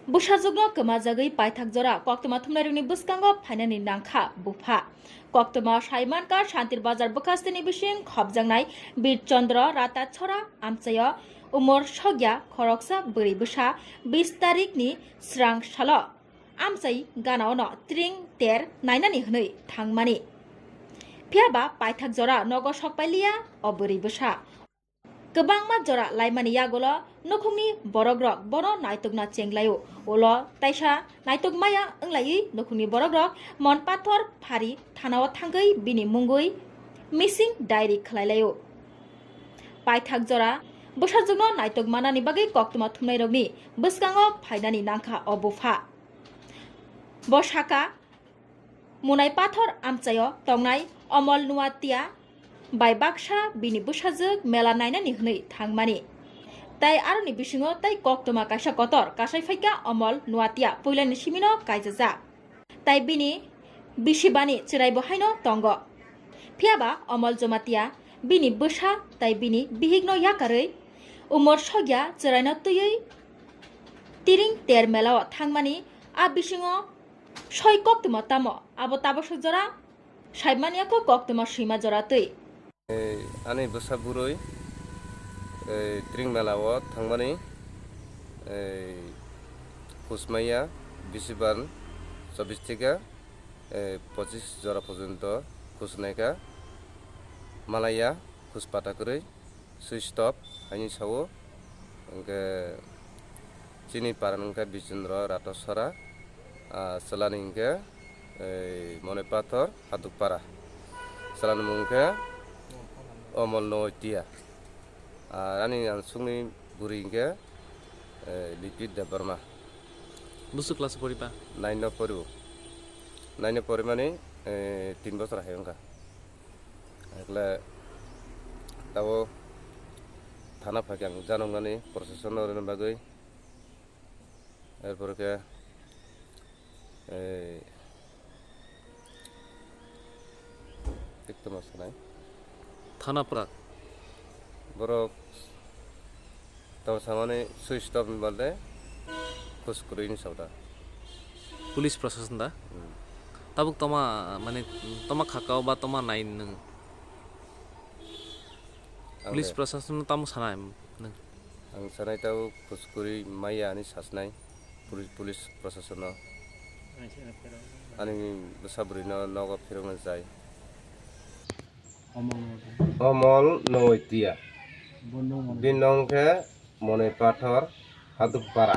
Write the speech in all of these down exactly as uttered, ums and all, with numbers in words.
Bwsajwkno kwmajagwi paithak jora koktwma thumnairokni bwskango phainani nangkha bupha. Koktwma saimankha Shantir Bazar bwkhasteni bising khopjaknai Bir Chandra Ratachora amchaio umor sogya khoroksa bwrwi bwsa bis tarikni srang salo amchai ganaono tring ter nainani hwnwi thangmani. Phiyaba paithak jora nogo sokpailiya o bwrwi bwsa. Kwbangma jora laimani yagulo nukhungni borokrok bono naitukna chenglaio. Ulo taisa naituk maya wnglaiwi nukhungni borokrok Mon Pathor phari thanao thangwi bini mungwi missing diary khwlailaio. Paithak jora bwsajwkno naituk manani bagwi koktwma thumnairokni bwskango phainani nangkha o bupha. Bo saka, Munai Pathor amchaio tongnai Omol Nuatia bai baksa bini bwsajwk mela nainani hwnwi thangmani. Tai aroni bisingo tai koktwma kaisa kotor kasai phaikha Omol Nuatia puilani simino kaijajak. Tai bini bisibani chwraibo haino tongo. Phiyaba Omol Jomatia bini bwsa tai bini bihikno yakarwi umor sogya chwraino twiwi tiring ter melao thangmani. A bisingo soi koktwma tamo abo tabaswk jora saimani ako koktwma swima jora twi. Ei, ani bwsa bwrwi, ei, tring mela o thangmani, ei, khusmaiya bisiban chobbish thika, ei, pochis jora porjonto khusnaikha, malaiya khuspata kwrwi, switch off haini sao, hwnkhe chini parani hwnkhe Bijendra Rathasora, ah, chwlani hwnkhe, ei, Monoi Pathor Hadukpara. Chwlani mung khe Omol Noitia. Ar ani ang sungni bwrwi hwnkhe, eh, Lipi Debbarma. Busu class poriba? Nine no poribo. Nine no porimani, eh, tin bochor hai wngkha. Ekle tabo thana phaikhe ang janoknani procession no rwna bagwi. Erpore khe, ei, tik tamo sanai. Thana prak. Borok tamo samani switch off ni balde khus kwrwi ni sauda. Police proshashan da? Hmm. Tabuk toma, mane, toma khakao ba toma nai nwng? Ang Police de. Proshashan no tamo sanai nwng? Ang sanai tabo khus kwrwi maya ani sasnai poli-, police proshashan no. Ani bwsa bwrwi no nogo phirokna jai. Omol Noitia. Bini nong khe Monoi Pathor Hadukpara.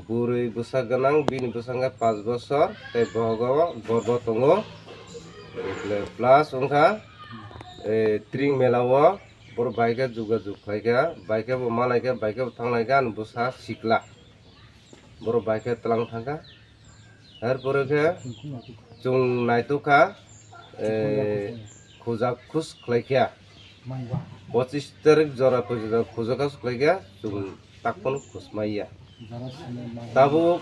Bwrwi bwsa gwnang, bini bwsa wngkha panch bosor, tei bohogo gorbo tongo. Plus wngkha, eh, tring mela o borok bai khe jugajug khlaikha, bai khe bo malaikha, bai khe bo thanglaikha, ani bwsa sikla. Borok bai khe twlang thangkha. Erpore khe chwng naitukha, eh, khujak khus khlaikha. Pochis tarik jora pojito khujak khus khlaikha, chwng tak phano khus maiya. Tabuk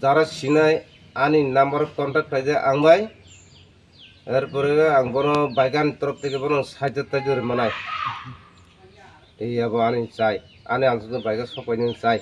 jara sinai ani number contact khlaijak ang bai. Erpore ang bono baikani torop theke bono side taijak rw manai. Ei abo ani chai. Ani ang sugwi baikha sok painani chai.